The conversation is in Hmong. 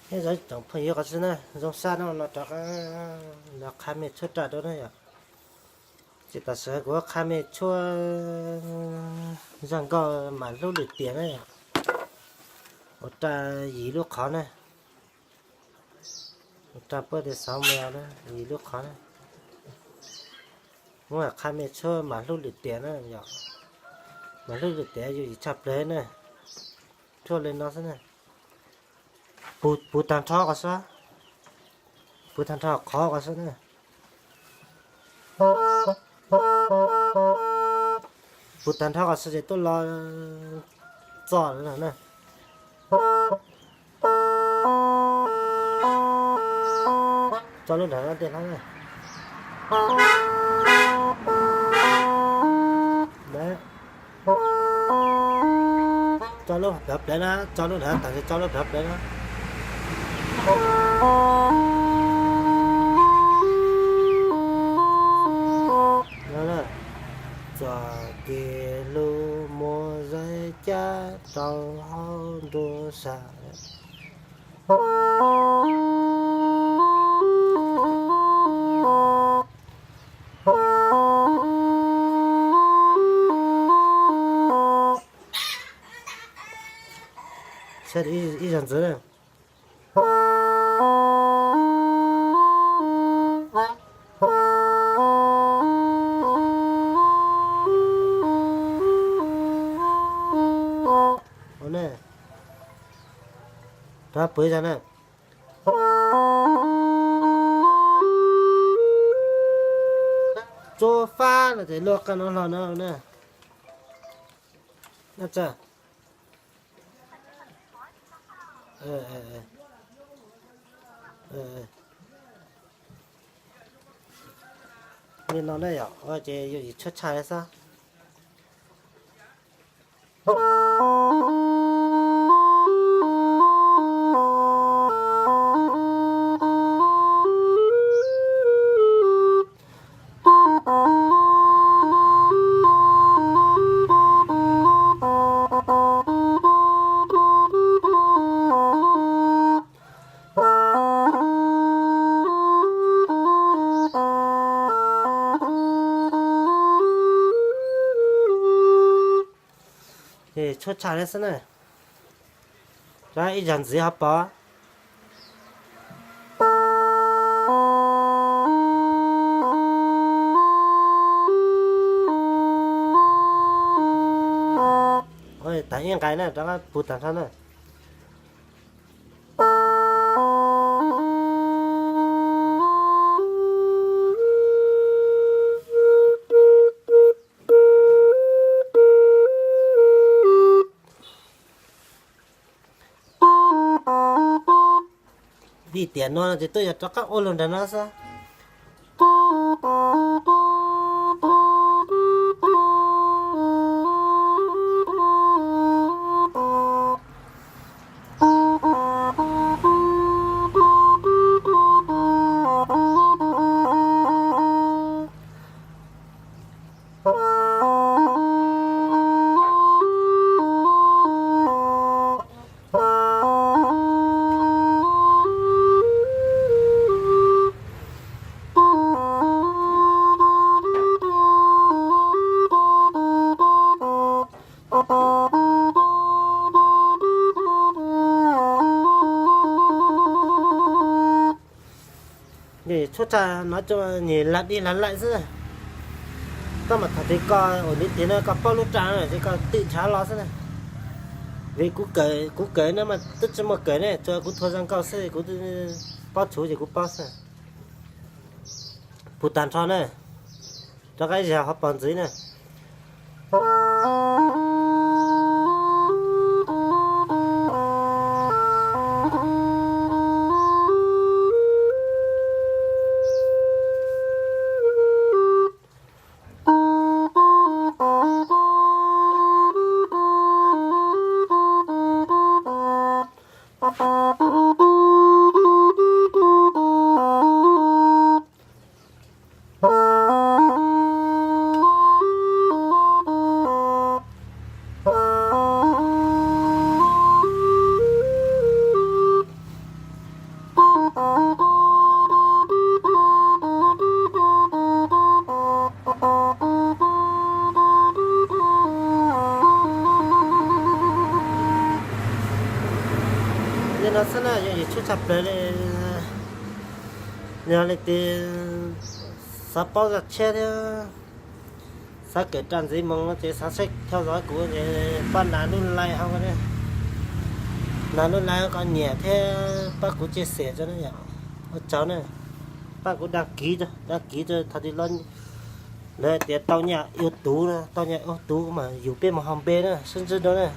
Nyob zoo tsoom phooj ywg qhov txhia na, zoo sab no no rov qab los qha mej tshuab raj rau na yom. Ces tam sim no kuv qha mej tshuab zaj nkauj Mas Hlub Lwm Tiam na yom. Ua raj yim lub qhov na, ua raj puab tej xauv me na, yim lub qhov na. Muab qha mej tshuab Mas Hlub Lwm Tiam na yom. Mas Hlub Lwm Tiam yog yim tshaj plaws na, tshuab li no xwb na. Puv tag nrho qhov xwb, puv tag nrho qhov qhov xwb na. Puv tag nrho qhov xwb ces tuaj los txog lawm na. Tso lub nrad no tej hlob na. Tso lub plawv plawv na, tso lub nrad tas, tso lub plawv plawv na. Txoj kev hlub muaj zeb cab rau hauv nruab sab. Saib ib zag ntxiv na. Rov pw zag na. Tsuab fab no ces luaj qab no hlo no na. Li no na yom, ces yog yim tshuab tshaj xwb. Tshuab tshaj li xwb na. Rov ib zag ntxiv ho pom. Tag ib nqai na, rov qab puv tag nrho na. Vim tiam no ces twb yog rov qab ua lug nrag no xwb. Tshuab tshaj no coj nyem lag dij lag laim xwb. Koj mam tham tias koj ua li tiag no koj paub lub raj no ces koj twm nrhav los xwb na. Vim kuv kawm no mas twb tsis muaj kawm ne, tsuas kuv thuav zaj nkauj xwb kuv paub tshuv ces kuv paub xwb. Puv tag nrho na, rov qab ib zag ho pom ntxiv na. Xwb na, yog YouTube tshaj plaws li, yog leej twg xav paub zaj tshiab thiab xav kawm raj ntxiv moo no ces xav saib, theo dõi kuv ces pab nias lub like hauv, nias lub like kom nyiam thiab pab kuv chia sẻ tso na yom. Ua tsaug na, pab kuv đăng ký, đăng ký tso thaum twg lawv tias tau nyaj ua tuv, tau nyaj ua tuv mas yus peb mus hauv npe na, sib ntsib dua na.